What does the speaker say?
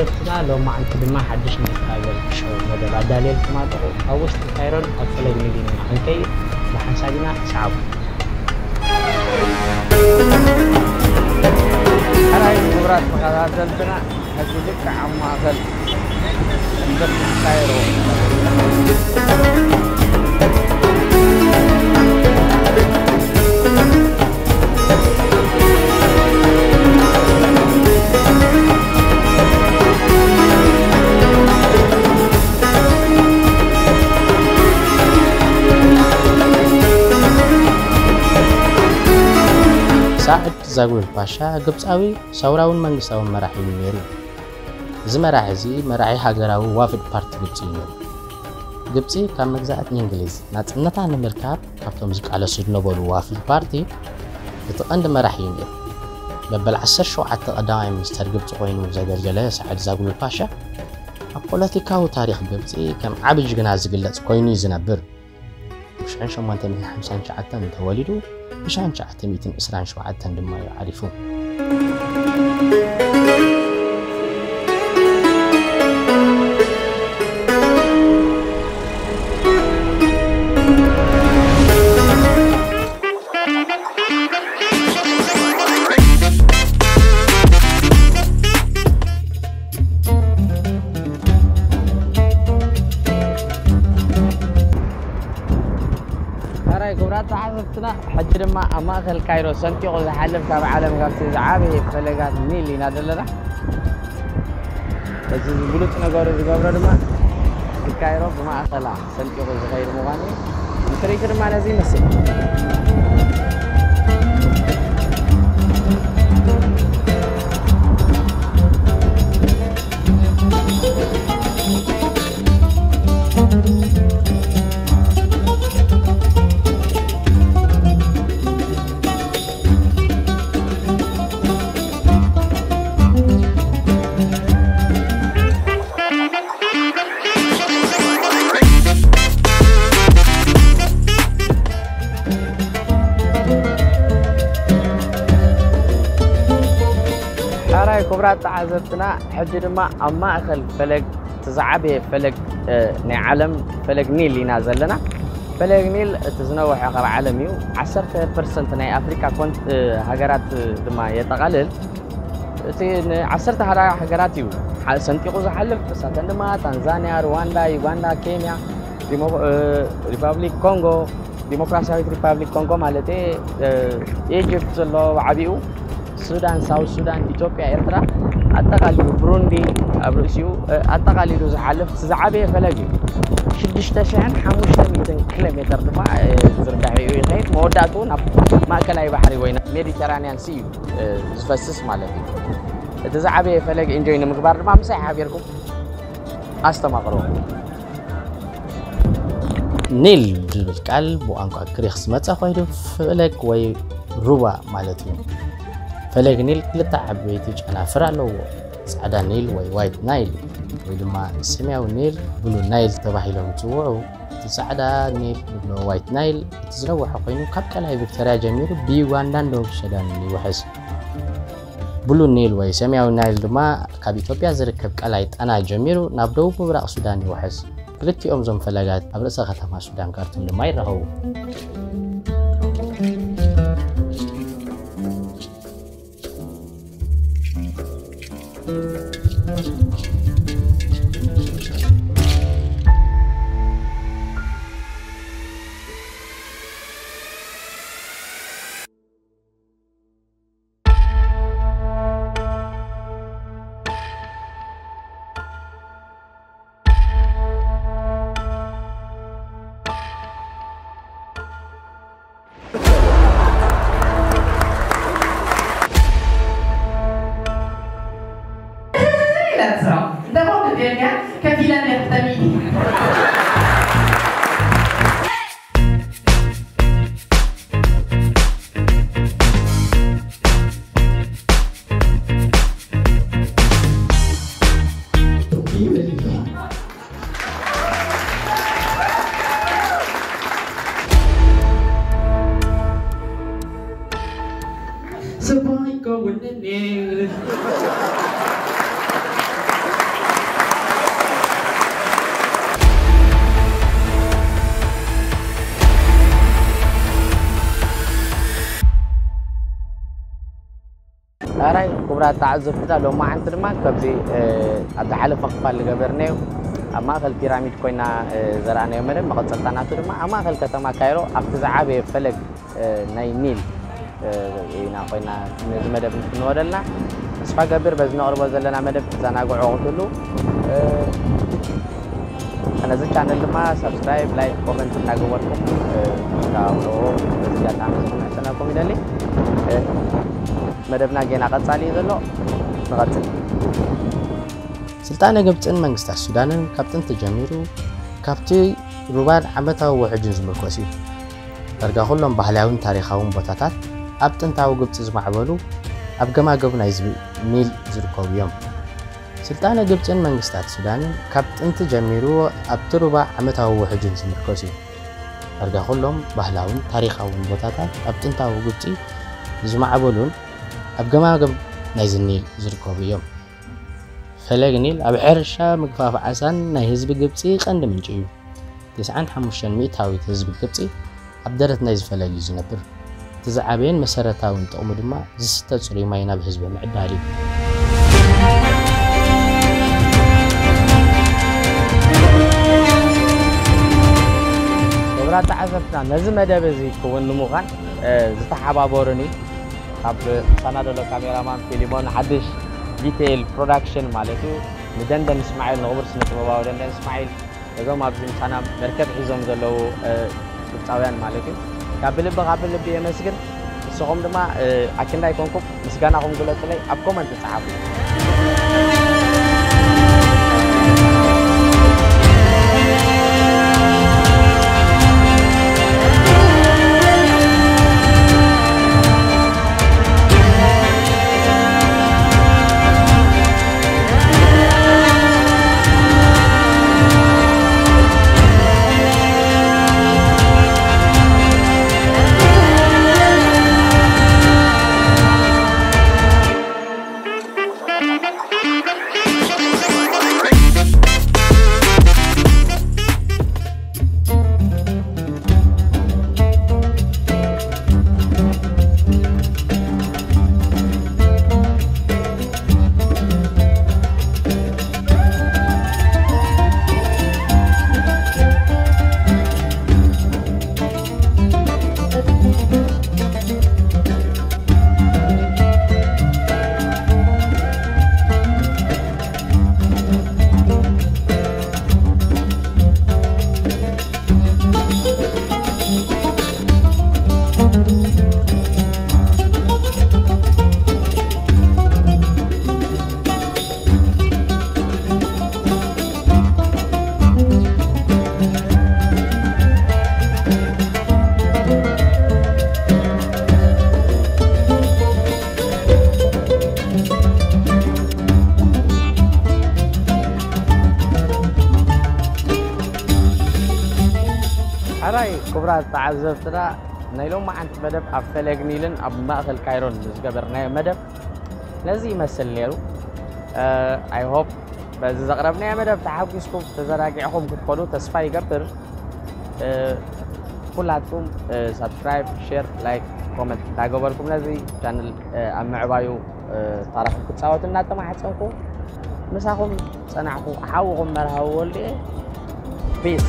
ንሕና ሎማዓንቲ ድማ ሓድሽ ናይ ትራቨል ሾው መደብ ኣዳልየልኩም ኣለኹ። ኣብ ውሽጢ ካይሮን ኣብ ፈለግ ኒልን ኢና ክንከይድ፣ ብሓንሳብ ኢና፣ ሰዓቡ። ሕራይ ክቡራት ተኸታተልትና፣ ሕጂ ልክዕ ኣብ ማእከል እምብርት ካይሮ። ሳዕድ ዛጉል ፓሻ ግብጻዊ ሰውራውን መንግስታውን መራሒ እዩ ነይሩ። እዚ መራሒ እዚ መራሒ ሃገራዊ ዋፍድ ፓርቲ ግብጺ እዩ ነይሩ። ግብጺ ካብ መግዛእቲ እንግሊዝ ናጽነታ ንምርካብ ካብቶም ዝቃለሱ ዝነበሩ ዋፍድ ፓርቲ እቲ ቀንዲ መራሒ እዩ ነይሩ። መበል ዓሰርተ ሸውዓተ ቀዳማይ ሚኒስተር ግብጺ ኮይኑ ዘገልገለ ሳዕድ ዛጉል ፓሻ ኣብ ፖለቲካዊ ታሪኽ ግብጺ ከም ዓቢ ጅግና ዝግለጽ ኮይኑ እዩ ዝነብር። ብ ሽሕን ሸሞንተ ሚእትን ሓምሳን ትሽዓተን ተወሊዱ፣ ብ ሽሕን ትሽዓተ ሚእትን ዕስራን ሸውዓተን ድማ እዩ ዓሪፉ። ሕራይ ክቡራት ተዓዘብትና፣ ሕጂ ድማ ኣብ ማእከል ካይሮ ሰንጢቑ ዝሓልፍ ካብ ዓለም ካብቲ ዝዓበየ ፈለጋት ኒል ኢና ዘለና። እዚ ብሉጽ ነገሩ ዝገብሮ ድማ እቲ ካይሮ ብማእከላ ሰንጢቑ ዝኸይድ ምዃኑ እዩ። ንትርኢቱ ድማ ነዚ ይመስል። ሕራይ ክቡራት ተዓዘብትና፣ ሕጂ ድማ ኣብ ማእከል ፈለግ፣ እቲ ዝዓበየ ፈለግ፣ እ፣ ናይ ዓለም ፈለግ ኒል ኢና ዘለና። ፈለግ ኒል እቲ ዝነውሐ ካብ ዓለም እዩ። ዓሰርተ ፐርሰንት ናይ ኣፍሪካ ኮንት-፣ እ፣ ሃገራት፣ እ፣ ድማ የጠቓልል። እቲ ንዓሰርተ ሓደ ሃገራት እዩ ሓ-፣ ሰንጢቑ ዝሓልፍ። ንሳተን ድማ ታንዛንያ፣ ሩዋንዳ፣ ዩጋንዳ፣ ኬንያ፣ ዲሞ-፣ እ፣ ሪፓብሊክ ኮንጎ፣ ዲሞክራሲያዊት ሪፓብሊክ ኮንጎ ማለት፣ እ፣ ኢጅፕት ዘሎ ብዓቢኡ፣ ሱዳን፣ ሳውት ሱዳን፣ ኢትዮጵያ፣ ኤርትራ፣ ኣጠቓሊሉ ብሩንዲ ኣብ ርእሲኡ፣ እ፣ ኣጠቓሊሉ ዝሓልፍ እቲ ዝዓበየ ፈለግ እዩ። ሽዱሽተ ሽሕን ሓሙሽተ ሚእትን ኪሎ ሜትር ድማ፣ እ፣ ዝርጋሐ እዩ ይኸይድ። መወዳእትኡ ናብ ማእከላይ ባሕሪ ወይ ናብ ሜዲተራንያን ሲ እዩ፣ እ፣ ዝፈስስ ማለት እዩ። እቲ ዝዓበየ ፈለግ ኢንጆይ ንምግባር ድማ ምሳይ ሓቢርኩም ኣስተማቕርዎ። ኒል ዝብል ቃል ብቋንቋ ግሪኽ ዝመጸ ኮይኑ፣ ፈለግ ወይ ሩባ ማለት እዩ። ፈለግ ኒል ክልተ ዓበይቲ ጨናፍር ኣለዎ። ጻዕዳ ኒል ወይ ዋይት ናይል ወይ ድማ ሰማያዊ ኒል፣ ብሉ ናይል ተባሂሎም ይጽውዑ። እቲ ጻዕዳ ኒል ወይ ዋይት ናይል እቲ ዝነውሐ ኮይኑ፣ ካብ ቀላይ ቪክቶርያ ጀሚሩ ብዩጋንዳን ደቡብ ሱዳንን ይውሕዝ። ብሉ ኒል ወይ ሰማያዊ ናይል ድማ ካብ ኢትዮጵያ ዝርከብ ቀላይ ጣና ጀሚሩ ናብ ደቡብ ምብራቕ ሱዳን ይውሕዝ። ክልቲኦም እዞም ፈለጋት ኣብ ርእሰ ከተማ ሱዳን ካርቱም ድማ ይረኸቡ። ክቡራት ተዓዘብትና፣ ሎማዓንቲ ድማ ከምዚ ኣብ ዝሓለፈ ክፋል ዝገበርናዮ ኣብ ማእከል ፒራሚድ ኮይና ዘርኣናዮ መደብ፣ መቐጸልታ ናቱ ድማ ኣብ ማእከል ከተማ ካይሮ ኣብቲ ዝዓበየ ፈለግ ናይ ኒል ኢና ኮይና ነዚ መደብ ንፍንወደልና። ተስፋ ገብር በዚ ነቕርቦ ዘለና መደብ ትዘናግዑ ክትህሉ። ነዚ ቻነል ድማ ሳብስክራይብ፣ ላይክ፣ ኮመንት እናገበርኩም ተባብዕዎ በዚ ኣጋጣሚ እዚ ክምሕጸነኩም ይደሊ። መደብና ጌና ቀጻሊ እዩ ዘሎ። ንቐጽል። ስልጣነ ግብጽን መንግስታት ሱዳንን ካብ ጥንቲ ጀሚሩ ካብቲ ሩባን ዓመታዊ ውሕጅን ዝምርኮስ እዩ። ዳርጋ ኩሎም ባህላውን ታሪኻውን ቦታታት ኣብ ጥንታዊ ግብጺ ዝማዕበሉ ኣብ ገማግም ናይ ዝብ ኒል ዝርከቡ እዮም። ስልጣነ ግብጽን መንግስታት ሱዳንን ካብ ጥንቲ ጀሚሩ ኣብቲ ሩባ ዓመታዊ ውሕጅን ዝምርኮስ እዩ። ዳርጋ ኩሎም ባህላውን ታሪኻውን ቦታታት ኣብ ጥንታዊ ግብጺ ዝማዕበሉን ኣብ ገማግም ናይ ዝኒል ዝርከቡ እዮም። ፈለግ ኒል ኣብ ሕርሻ፣ ምግፋፍ ዓሳን ናይ ህዝቢ ግብጺ ቀንዲ ምንጪ እዩ። ተስዓን ሓሙሽተን ሚእታዊት ህዝቢ ግብጺ ኣብ ደረት ናይዚ ፈለግ እዩ ዝነብር። እቲ ዝዓበየን መሰረታውን ጥቕሙ ድማ ዝስተ ጽሩይ ማይ ናብ ህዝቢ ምዕዳል እዩ። ክቡራት ተዓዘብትና፣ ነዚ መደብ እዚ ክውን ንምዃን ዝተሓባበሩኒ ካብ ሳናደሎ ካሜራማን ፊሊሞን ሓድሽ ዲቴይል ፕሮዳክሽን ማለት እዩ፣ ንደንደን እስማዒል፣ ንኽቡር ስነ ጥበባዊ ደንደን እስማዒል፣ እዞም ኣብዚ ምሳና መርከብ ሒዞም ዘለዉ ግብፃውያን ማለት እዩ። ካብ ልቢ ካብ ልቢ የመስግን። ንስኹም ድማ ኣክንዳይ ኮንኩም ምስጋናኹም ግለፁለይ ኣብ ኮመንት ጸሓፉ። ሕራይ ክቡራት ተዓዘብትና፣ ናይ ሎማዓንቲ መደብ ኣብ ፈለግ ኒልን ኣብ ማእከል ካይሮን ዝገበርናዮ መደብ ነዚ ይመስል ነይሩ። I hope በዚ ዘቕረብናዮ መደብ ተሓጒስኩም ተዘናጊዕኹም ክትኮኑ ተስፋ ይገብር። ኩላትኩም ሳብስክራይብ፣ ሼር፣ ላይክ፣ ኮመንት እንዳገበርኩም ነዚ ቻነል ኣብ ምዕባዩ ታራኹም ክትፃወቱ እናተማሕፀንኩ ምሳኹም ፀናሕኩ ሓውኹም መርሃዊ ወልድየ። ፒስ።